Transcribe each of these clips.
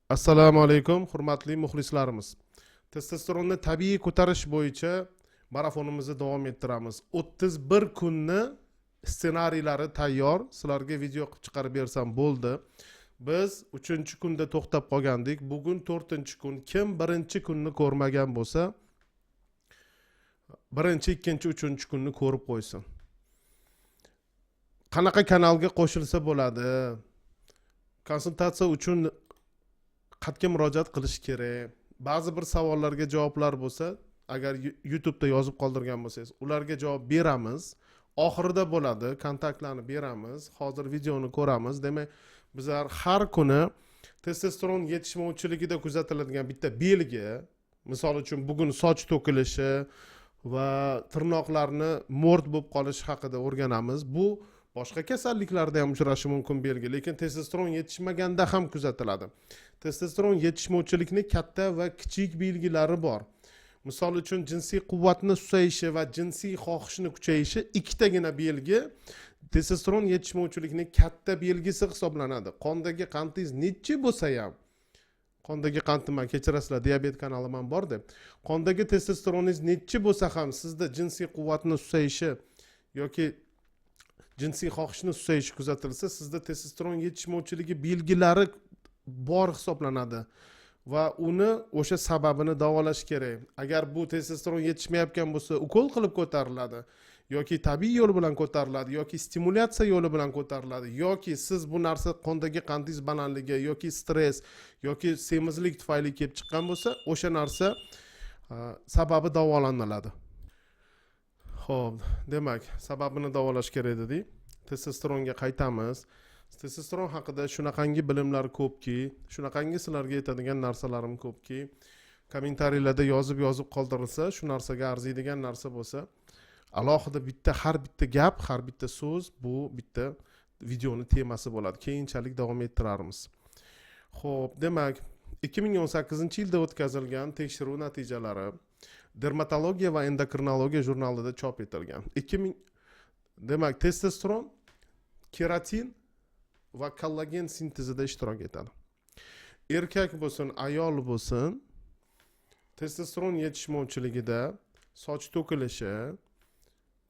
Assalomu alaykum, hurmatli muxlislarimiz. Testosteronni tabiiy ko'tarish bo'yicha marafonimizni davom ettiramiz. 31 kunni ssenariylari tayyor, sizlarga video qilib chiqarib bersam bo'ldi. Biz uchinchi kunda to'xtab qolgandik, bugun to'rtinchi kun. Kim birinchi kunni ko'rmagan bo'lsa, birinchi, ikkinchi, uchinchi kunni ko'rib qo'ysin. Qanaqa kanalga qo'shilsa bo'ladi, konsultatsiya uchun qayerga murojaat qilish kerak, ba'zi bir savollarga javoblar bo'lsa, agar YouTubeda yozib qoldirgan bo'lsangiz, ularga javob beramiz. Oxirida bo'ladi, kontaktlarni beramiz. Hozir videoni ko'ramiz. Demak, bizlar har kuni testosteron yetishmovchiligida kuzatiladigan bitta belgi, misol uchun, bugun soch to'kilishi va tirnoqlarni mo'rt bo'lib qolishi haqida o'rganamiz. Bu boshqa kasalliklarda ham uchrashi mumkin belgi, lekin testosteron yetishmaganda ham kuzatiladi. Testosteron yetishmovchilikni katta va kichik belgilari bor. Misol uchun, jinsiy quvvatni susayishi va jinsiy xohishni kuchayishi, ikkitagina belgi testosteron yetishmovchilikni katta belgisi hisoblanadi. Qondagi qandingiz nechi bo'lsa ham, qondagi qandni man, kechirasizlar, diabet kanalim ham bor deb, qondagi testosteroningiz nechi bo'lsa ham, sizda jinsiy quvvatni susayishi yoki jinsiy xohishni susayishi kuzatilsa, sizda testosteron yetishmovchiligi belgilari bor hisoblanadi va uni o'sha sababini davolash kerak. Agar bu testosteron yetishmayotgan bo'lsa, ukol qilib ko'tariladi yoki tabiiy yo'l bilan ko'tariladi yoki stimulyatsiya yo'li bilan ko'tariladi yoki siz bu narsa qondagi qandingiz balandligi yoki stress yoki semizlik tufayli kelib chiqqan bo'lsa, o'sha narsa sababi davolaniladi. Ho'p, demak, sababini davolash kerak dedik. Testosteronga qaytamiz. Testosteron haqida shunaqangi bilimlar ko'pki, shunaqangi sizlarga aytadigan narsalarim ko'pki, kommentariylarda yozib yozib qoldirilsa, shu narsaga arziydigan narsa bo'lsa, alohida bitta, har bitta gap, har bitta so'z bu bitta videoni temasi bo'ladi. Keyinchalik davom ettirarmiz. Ho'p, demak, 2018-yilda o'tkazilgan tekshiruv natijalari Dermatologiya va endokrinologiya jurnalida chop etilgan. 2000. Demak, testosteron keratin va kollagen sintezida ishtirok etadi. Erkak bo'lsin, ayol bo'lsin, testosteron yetishmovchiligida soch to'kilishi,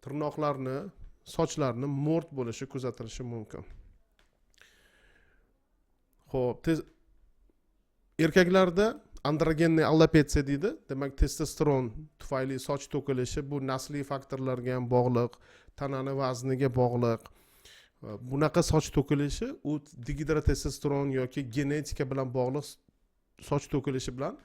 tirnoqlarni, sochlarni mo'rt bo'lishi kuzatilishi mumkin. Ho'p, erkaklarda андрогенный alopetsiya deydi. Demak, testosteron tufayli soch to'kilishi bu nasliy faktorlarga ham bog'liq, tanani vazniga bog'liq. Bunaqa soch to'kilishi u degidrotestosteron yoki genetika bilan bog'liq soch to'kilishi bilan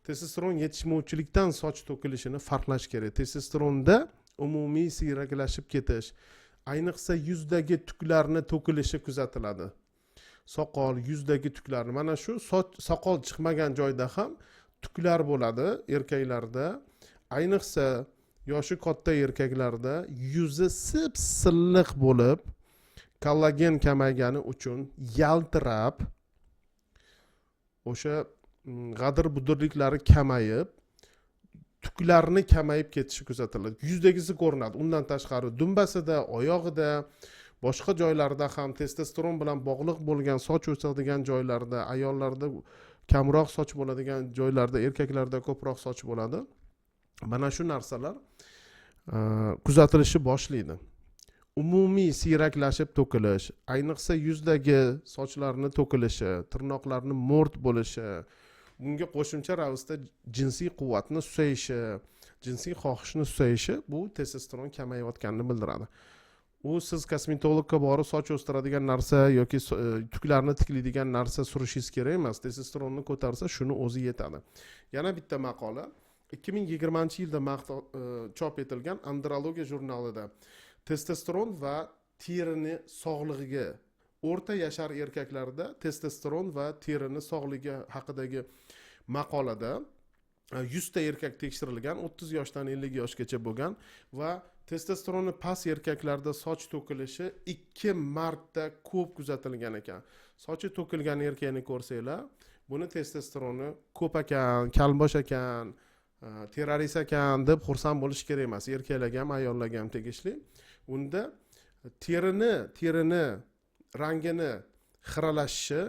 testosteron yetishmovchilikdan soch to'kilishini farqlash kerak. Testosteronda umumiy siyraklashib ketish, ayniqsa yuzdagi tuklarni to'kilishi kuzatiladi. Soqol, yuzdagi tuklarni, mana shu soch, soqol chiqmagan joyda ham tuklar bo'ladi erkaklarda. Ayniqsa yoshi katta erkaklarda yuzi sip silliq bo'lib, kollagen kamaygani uchun yaltirab, o'sha g'adir budurliklari kamayib, tuklarni kamayib ketishi kuzatiladi. Yuzdagisi ko'rinadi. Undan tashqari dumbasida, oyog'ida, boshqa joylarda ham testosteron bilan bog'liq bo'lgan soch o'sadigan joylarda, ayollarda kamroq soch bo'ladigan joylarda erkaklarda ko'proq soch bo'ladi. Mana shu narsalar kuzatilishi boshlaydi. Umumiy siyraklashib to'kilish, ayniqsa yuzdagi sochlarni to'kilishi, tirnoqlarni mo'rt bo'lishi, bunga qo'shimcha ravishda jinsiy quvvatni susayishi, jinsiy xohishni susayishi bu testosteron kamayayotganini bildiradi. U siz kosmetologga borib soch o'stiradigan narsa yoki tuklarni tiklaydigan narsa surishingiz kerak emas. Testosteronni ko'tarsa, shuni o'zi yetadi. Yana bitta maqola, 2020-yilda chop etilgan Andrologiya jurnalida testosteron va terini sog'lig'iga, o'rta yashar erkaklarda testosteron va terini sog'ligi haqidagi maqolada 100 ta erkak tekshirilgan, 30 yoshdan 50 yoshgacha bo'lgan va testosteroni past erkaklarda soch to'kilishi ikki marta ko'p kuzatilgan ekan. Sochi to'kilgan erkakni ko'rsanglar, buni testosteroni ko'p ekan, kalbosh ekan, terrorist ekan deb xursand bo'lish kerak emas. Erkaklarga ham, ayollarga ham tegishli. Unda terini rangini xiralashishi.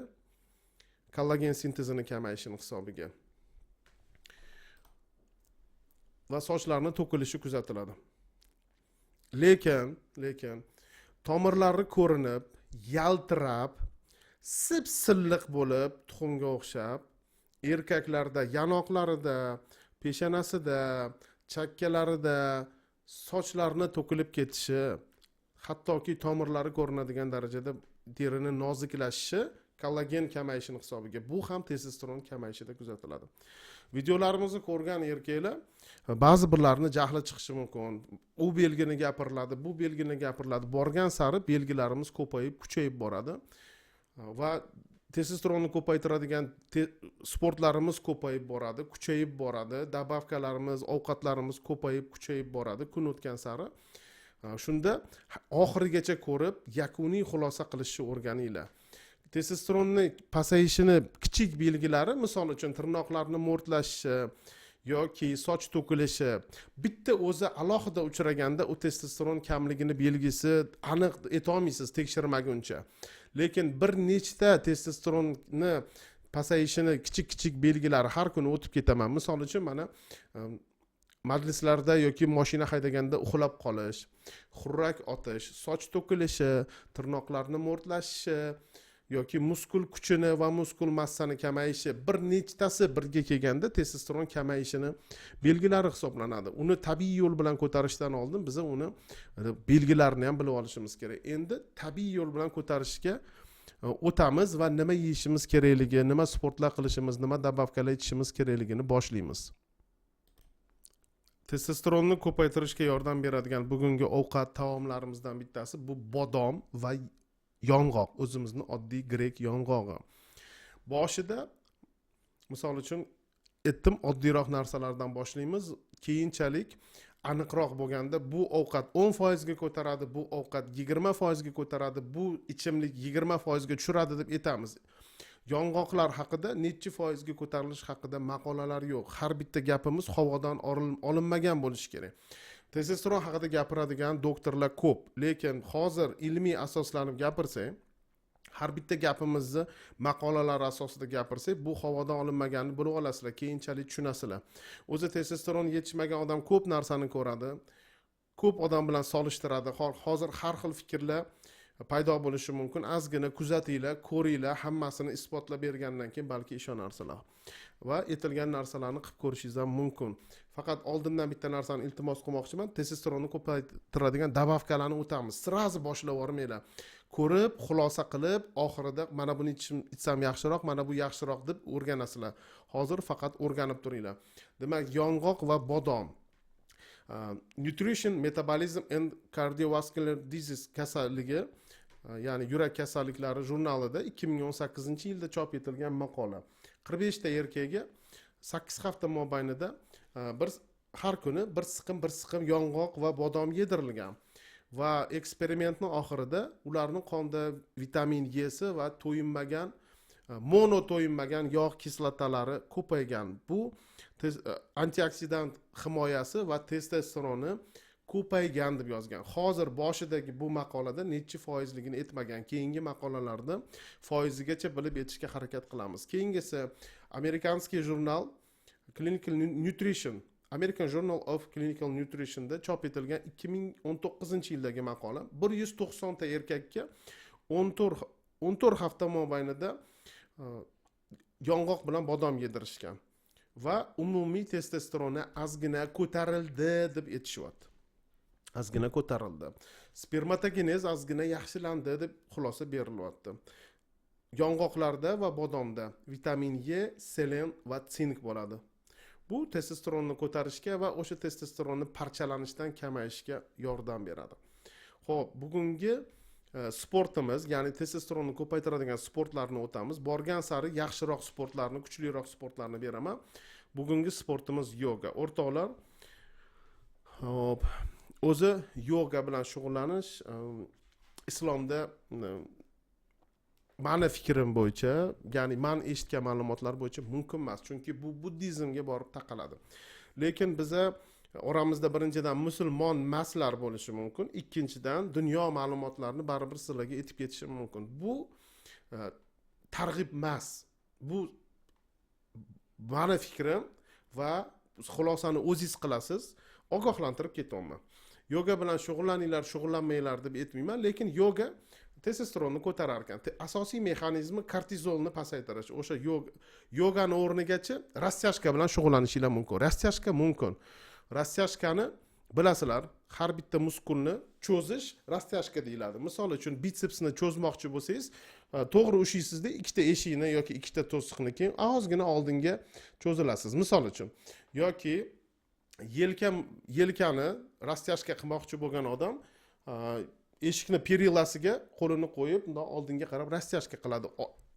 Kollagen sintezini kamayishini hisobiga va sochlarni to'kilishi kuzatiladi. Lekin tomirlari ko'rinib, yaltirab, sip silliq bo'lib, tuxumga o'xshab, erkaklarda yanoqlarida, peshonasida, chakkalarida sochlarni to'kilib ketishi, hattoki tomirlari ko'rinadigan darajada terini noziklashishi kollagen kamayishini hisobiga, bu ham testosteron kamayishida kuzatiladi. Videolarimizni ko'rgan erkaklar ba'zi birlarini jahli chiqishi mumkin. U belgini gapiriladi, bu belgini gapiriladi. Borgan sari belgilarimiz ko'payib, kuchayib boradi va testosteronni ko'paytiradigan sportlarimiz ko'payib boradi, kuchayib boradi, добавка larimiz, ovqatlarimiz ko'payib, kuchayib boradi kun o'tgan sari. Shunda oxirigacha ko'rib, yakuniy xulosa qilishni o'rganinglar. Testosteronni pasayishini kichik belgilari, misol uchun, tirnoqlarni mo'rtlashishi yoki soch to'kilishi, bitta o'zi alohida uchraganda u testosteron kamligini belgisi aniq aytolmaysiz tekshirmaguncha. Lekin bir nechta testosteronni pasayishini kichik kichik belgilari, har kuni o'tib ketaman. Misol uchun, mana majlislarda yoki moshina haydaganda uxlab qolish, xurrak otish, soch to'kilishi, tirnoqlarni mo'rtlashishi yoki muskul kuchini va muskul massani kamayishi, bir nechtasi birga kelganda testosteron kamayishini belgilari hisoblanadi. Uni tabiiy yo'l bilan ko'tarishdan oldin biza uni belgilarini ham bilib olishimiz kerak. Endi tabiiy yo'l bilan ko'tarishga o'tamiz va nima yeyishimiz kerakligi, nima sportlar qilishimiz, nima добавка lar ichishimiz kerakligini boshlaymiz. Testosteronni ko'paytirishga yordam beradigan bugungi ovqat taomlarimizdan bittasi bu bodom va yong'oq, o'zimizni oddiy grek yong'og'i. Boshida, misol uchun, aytdim, oddiyroq narsalardan boshlaymiz. Keyinchalik aniqroq bo'lganda, bu ovqat 10%ga ko'taradi, bu ovqat 20%ga ko'taradi, bu ichimlik 20%ga tushiradi deb aytamiz. Yong'oqlar haqida nechi foizga ko'tarilishi haqida maqolalar yo'q. Har bitta gapimiz havodan olinmagan bo'lishi kerak. Testosteron haqida gapiradigan doktorlar ko'p, lekin hozir ilmiy asoslanib gapirsak, har bitta gapimizni maqolalar asosida gapirsak, bu havodan olinmaganini bilib olasizlar, keyinchalik tushunasizlar. O'zi testosteron yetishmagan odam ko'p narsani ko'radi, ko'p odam bilan solishtiradi. Hozir har xil fikrlar paydo bo'lishi mumkin. Ozgina kuzatinglar, ko'ringlar, hammasini isbotlab bergandan keyin balki ishonarsizlar va aytilgan narsalarni qilib ko'rishingiz ham mumkin. Faqat oldindan bitta narsani iltimos qilmoqchiman: testosteronni ko'paytiradigan добавка larni o'tamiz, сразу boshlab yubormanglar. Ko'rib, xulosa qilib, oxirida mana buni ichsam yaxshiroq, mana bu yaxshiroq deb o'rganasizlar. Hozir faqat o'rganib turinglar. Demak, yong'oq va bodom. Nutrition, Metabolism and Cardiovascular Disease kasalligi, ya'ni yurak kasalliklari jurnalida 2018-yilda chop etilgan maqola. 45 ta erkakka 8 hafta mobaynida bir har kuni bir siqim, bir siqim yong'oq va bodom yedirilgan va eksperimentni oxirida ularni qonda vitamin Esi va to'yinmagan, mono to'yinmagan yog' kislotalari ko'paygan. Bu antioksidant himoyasi va testosteroni ko'paygan deb yozgan. Hozir boshidagi bu maqolada nechi foizligini aytmagan. Keyingi maqolalarda foizigacha bilib aytishga harakat qilamiz. Keyingisi американский jurnal Clinical Nutrition, American Journal of Clinical Nutritionda chop etilgan 2019-yildagi maqola. 190 ta erkakka 14 hafta mobaynida yong'oq bilan bodom yedirishgan va umumiy testosteroni ozgina ko'tarildi deb aytishyapti. Ozgina ko'tarildi, spermatogenez ozgina yaxshilandi deb xulosa berilyapti. Yong'oqlarda va bodomda vitamin E, selen va sink bo'ladi. Bu testosteronni ko'tarishga va o'sha testosteronni parchalanishdan kamayishga yordam beradi. Ho'p, bugungi sportimiz, ya'ni testosteronni ko'paytiradigan sportlarni o'tamiz. Borgan sari yaxshiroq sportlarni, kuchliroq sportlarni beraman. Bugungi sportimiz yoga, o'rtoqlar. Ho'p, o'zi yoga bilan shug'ullanish islomda, mani fikrim bo'yicha, ya'ni man eshitgan ma'lumotlar bo'yicha mumkin emas, chunki bu buddizmga borib taqaladi. Lekin biza oramizda birinchidan musulmon emaslar bo'lishi mumkin, ikkinchidan dunyo ma'lumotlarini baribir sizlarga aytib ketishim mumkin. Bu targ'ib emas. Bu mani fikrim va xulosani o'zingiz qilasiz. Ogohlantirib ketyapman. Yoga bilan shug'ullaninglar, shug'ullanmanglar deb aytmayman, lekin yoga testosteronni ko'tarar ekan. Asosiy mexanizmi kortizolni pasaytirish. O'sha yogani o'rnigacha растяжка bilan shug'ullanishinglar mumkin. Растяжка mumkin. Растяжка ni bilasizlar, har bitta muskulni cho'zish растяжка deyiladi. Misol uchun, bitsepsni cho'zmoqchi bo'lsangiz, to'g'ri ushlaysizda ikkita eshikni yoki ikkita to'siqni, keyin ozgina oldinga cho'zilasiz, misol uchun. Yoki yelkani растяжка qilmoqchi bo'lgan odam eshikni перила siga qo'lini qo'yib, bundoq oldinga qarab растяжка qiladi.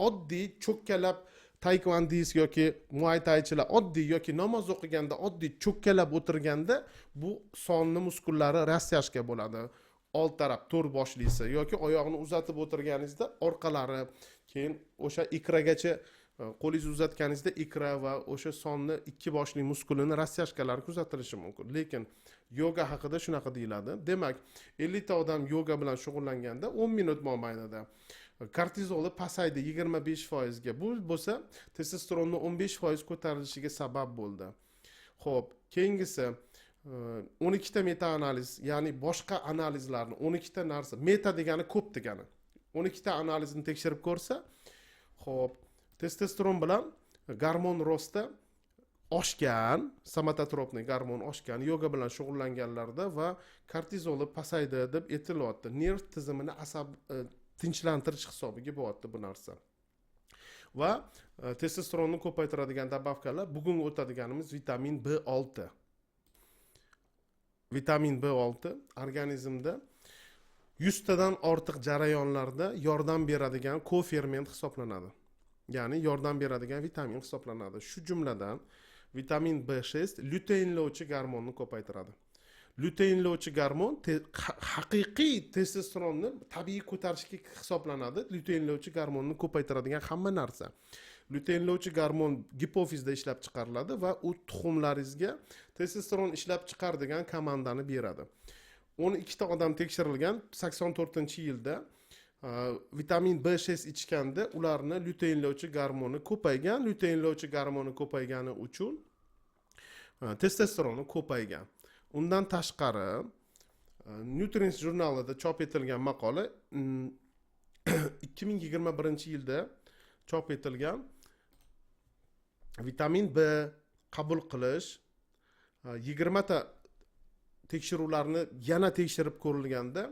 Oddiy cho'kkalab taekvondist yoki muaytaychilar oddiy yoki namoz o'qiganda oddiy cho'kkalab o'tirganda bu sonni muskullari растяжка bo'ladi. Old taraf to'rt boshlisi yoki oyog'ini uzatib o'tirganingizda orqalari, keyin o'sha ikragacha qo'lingizni uzatganingizda ikra va o'sha sonni ikki boshli muskulini растяжка lari kuzatilishi mumkin. Lekin yoga haqida shunaqa deyiladi. Demak, 50 ta odam yoga bilan shug'ullanganda 10 minut mobaynida kortizoli pasaydi 25%ga. Bu bo'lsa testosteronni 15% ko'tarilishiga sabab bo'ldi. Ho'p, keyingisi 12 ta meta analiz, ya'ni boshqa analizlarni 12 ta narsa, meta degani ko'p degani, 12 ta analizni tekshirib ko'rsa, ho'p, testosteron bilan гормон роста oshgan, соматотропный gormon oshgan yoga bilan shug'ullanganlarda va kortizoli pasaydi deb aytilyapti. Nerv tizimini asab tinchlantirish hisobiga bo'lyapti bu narsa. Va testosteronni ko'paytiradigan добавка lar, bugun o'tadiganimiz vitamin B6. Vitamin B6 organizmda 100 tadan ortiq jarayonlarda yordam beradigan koferment hisoblanadi, ya'ni yordam beradigan vitamin hisoblanadi. Shu jumladan, vitamin B6 lyuteinlovchi gormonni ko'paytiradi. Lyuteinlovchi gormon haqiqiy testosteronni tabiiy ko'tarishga hisoblanadi. Lyuteinlovchi gormonni ko'paytiradigan hamma narsa. Lyuteinlovchi gormon gipofizda ishlab chiqariladi va u tuxumlaringizga testosteron ishlab chiqar degan komandani beradi. 12 ta odam tekshirilgan 84-yilda, vitamin B6 ichganda ularni lyuteinlovchi gormoni ko'paygan. Lyuteinlovchi gormoni ko'paygani uchun testosteroni ko'paygan. Undan tashqari, Nutrients jurnalida chop etilgan maqola, 2021-yilda chop etilgan, vitamin B qabul qilish 20 ta tekshiruvlarni yana tekshirib ko'rilganda,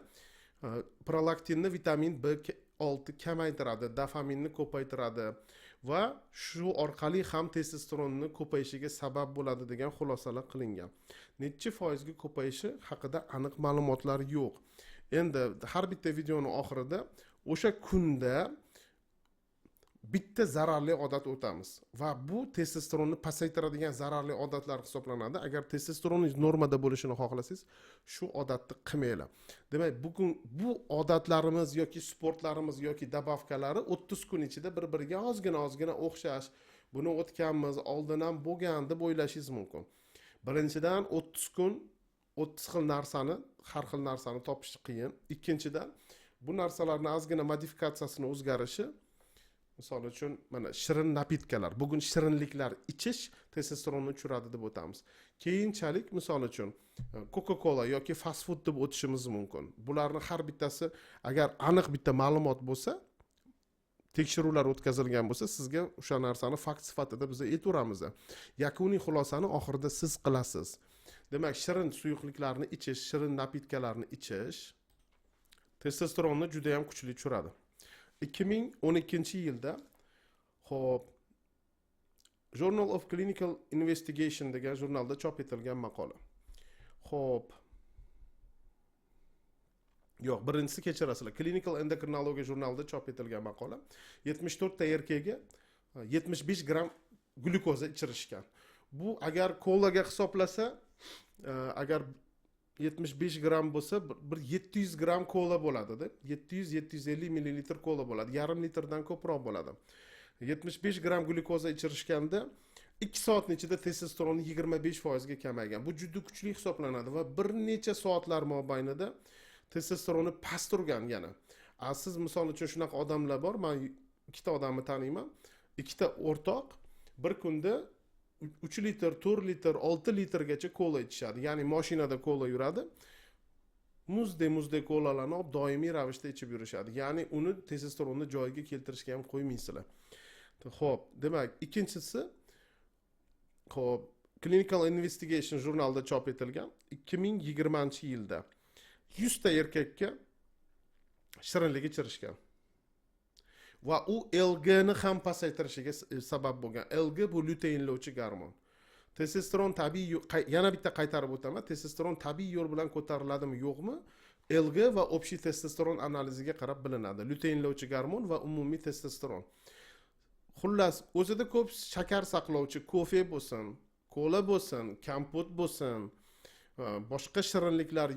prolaktinni vitamin B6 kamaytiradi, dopaminni ko'paytiradi va shu orqali ham testosteronni ko'payishiga sabab bo'ladi degan xulosalar qilingan. Nechi foizga ko'payishi haqida aniq ma'lumotlar yo'q. Endi har bitta videoni oxirida o'sha kunda bitta zararli odat o'tamiz va bu testosteronni pasaytiradigan zararli odatlar hisoblanadi. Agar testosteroningiz normada bo'lishini xohlasangiz, shu odatni qilmanglar. Demak, bugun bu odatlarimiz yoki sportlarimiz yoki добавка lari 30 kun ichida bir biriga ozgina ozgina o'xshash, buni o'tganmiz, oldin ham bo'lgan deb o'ylashingiz mumkin. Birinchidan, 30 kun 30 xil narsani, har xil narsani topish qiyin. Ikkinchidan, bu narsalarni ozgina modifikatsiyasini o'zgarishi. Misol uchun, mana shirin напитка lar, bugun shirinliklar ichish testosteronni tushiradi deb o'tamiz. Keyinchalik, misol uchun, coca cola yoki fast food deb o'tishimiz mumkin. Bularni har bittasi, agar aniq bitta ma'lumot bo'lsa, tekshiruvlar o'tkazilgan bo'lsa, sizga o'sha narsani fakt sifatida biz aytaveramiz. Yakuniy xulosani oxirida siz qilasiz. Demak, shirin suyuqliklarni ichish, shirin напитка larni ichish testosteronni juda yam kuchli tushiradi. 2012-yilda, ho'p, Journal of Clinical Investigation degan jurnalda chop etilgan maqola. Ho'p, yo'q, birinchisi, kechirasizlar, Clinical Endocrinology jurnalida chop etilgan maqola. 74 ta erkakka 75 gramm glyukoza ichirishgan. Bu agar kolaga hisoblasa, agar 75 gramm bo'lsa, bir 700 gramm kola bo'ladida, 700, 750 millilitr kola bo'ladi, yarim litrdan ko'proq bo'ladi. 75 gramm glyukoza ichirishganda 2 soatni ichida testosteroni 25%ga kamaygan. Bu juda kuchli hisoblanadi va bir necha soatlar mobaynida testosteroni past turgan yana. A siz, misol uchun, shunaqa odamlar bor, man ikkita odamni taniyman. Ikkita o'rtoq bir kunda 3 litr, 4 litr, 6 litrgacha kola ichishadi. Ya'ni mashinada kola yuradi, muzdek muzdek kolalarni olib doimiy ravishda ichib yurishadi. Ya'ni uni testosteronni joyiga keltirishga ham qo'ymaysizlar. Ho'p, demak, ikkinchisi, ho'p, Clinical Investigation jurnalida chop etilgan 2020-yilda 100 ta erkakka shirinlik ichirishgan va u ЛГ ni ham pasaytirishiga sabab bo'lgan. ЛГ bu lyuteinlovchi gormon. Testosteron tabiiy, yana bitta qaytarib o'taman, testosteron tabiiy yo'l bilan ko'tariladimi, yo'qmi, ЛГ va общий testosteron analiziga qarab bilinadi, lyuteinlovchi gormon va umumiy testosteron. Xullas, o'zida ko'p shakar saqlovchi kofe bo'lsin, kola bo'lsin, kompot bo'lsin, boshqa shirinliklar,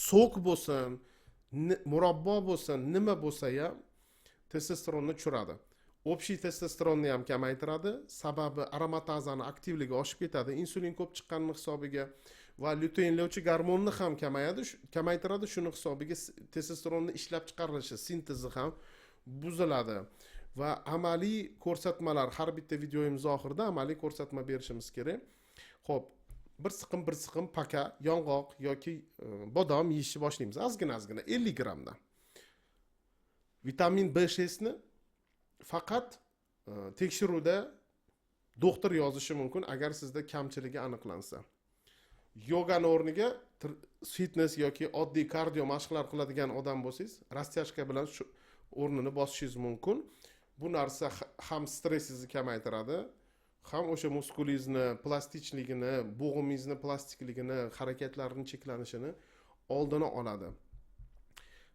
сок bo'lsin, murabbo bo'lsin, nima bo'lsa ham testosteronni tushiradi, общий testosteronni ham kamaytiradi. Sababi aromatazani aktivligi oshib ketadi insulin ko'p chiqqanini hisobiga va lyuteinlovchi gormonni ham kamaytiradi. Shuni hisobiga testosteronni ishlab chiqarilishi, sintezi ham buziladi. Va amaliy ko'rsatmalar, har bitta videomiz oxirida amaliy ko'rsatma berishimiz kerak. Ho'p, bir siqim, bir siqim пока yong'oq yoki bodom yeyishni boshlaymiz, ozgina ozgina 50 grammdan. Vitamin B6 ni faqat tekshiruvda doktor yozishi mumkin, agar sizda kamchiligi aniqlansa. Yogani o'rniga fitness yoki oddiy kardio mashqlar qiladigan odam bo'lsangiz, растяжка bilan shu o'rnini bosishingiz mumkin. Bu narsa ham stressingizni kamaytiradi, ham o'sha muskulingizni plastichligini, bo'g'imingizni plastikligini, harakatlarini cheklanishini oldini oladi.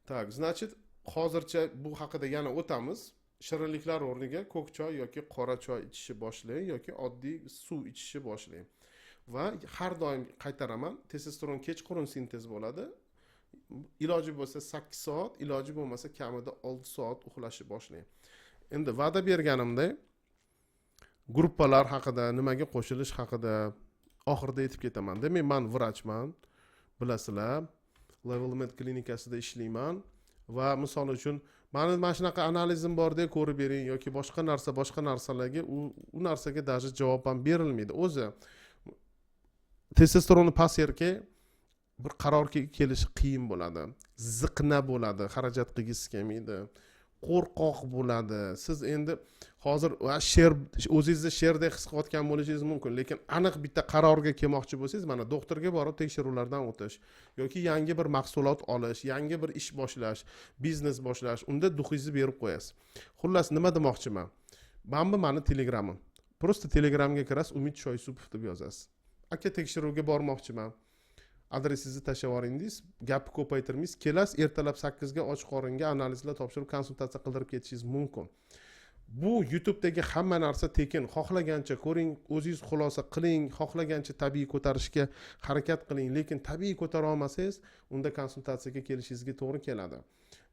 Так, значит, hozircha bu haqida yana o'tamiz. Shirinliklar o'rniga ko'k choy yoki qora choy ichishni boshlang yoki oddiy suv ichishni boshlang. Va har doim qaytaraman, testosteron kechqurun sintez bo'ladi. Iloji bo'lsa 8 soat, iloji bo'lmasa kamida 6 soat uxlashni boshlang. Endi va'da berganimdek, gruppalar haqida, nimaga qo'shilish haqida oxirida aytib ketaman. Demak, man vrachman, bilasizlar, Level Med klinikasida ishlayman. Va misol uchun, mani mana shunaqa analizim bor deb ko'rib bering yoki boshqa narsa, boshqa narsalarga, u narsaga даже javob ham berilmaydi o'zi. Testosteroni past erkak bir qarorga kelishi qiyin bo'ladi, ziqna bo'ladi, xarajat qilgisi kelmaydi, qo'rqoq bo'ladi. Siz endi hozir va sher, o'zingizni sherdek his qilayotgan bo'lishingiz mumkin, lekin aniq bitta qarorga kelmoqchi bo'lsangiz, mana doktorga borib tekshiruvlardan o'tish yoki yangi bir mahsulot olish, yangi bir ish boshlash, biznes boshlash, unda дух ingizni berib qo'yasiz. Xullas, nima demoqchiman, mana bu mani Telegramim. Просто Telegramga kirasiz, Umid Shoyisupov deb yozasiz. "Aka, tekshiruvga bormoqchiman, adresingizni tashlab yuboring", deysiz. Gapni ko'paytirmaysiz, kelasiz ertalab 8ga, och qoringa analizlar topshirib, konsultatsiya qildirib ketishingiz mumkin. Bu YouTubedagi hamma narsa tekin, xohlagancha ko'ring, o'zingiz xulosa qiling, xohlagancha tabiiy ko'tarishga harakat qiling. Lekin tabiiy ko'tara olmasangiz, unda konsultatsiyaga kelishingizga to'g'ri keladi.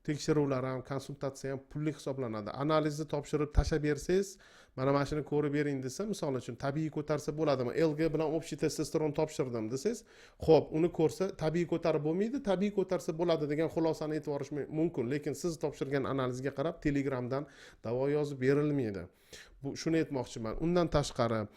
Tekshiruvlar ham, konsultatsiya ham pullik hisoblanadi. Analizni topshirib tashlab bersangiz, mana shuni ko'rib bering desa, misol uchun, tabiiy ko'tarsa bo'ladimi, ЛГ bilan общий testosteron topshirdim desangiz, ho'p, uni ko'rsa, tabiiy ko'tarib bo'lmaydi, tabiiy ko'tarsa bo'ladi degan xulosani aytib yuborish mumkin. Lekin siz topshirgan analizga qarab Telegramdan davo yozib berilmaydi. Bu shuni aytmoqchiman. Undan tashqari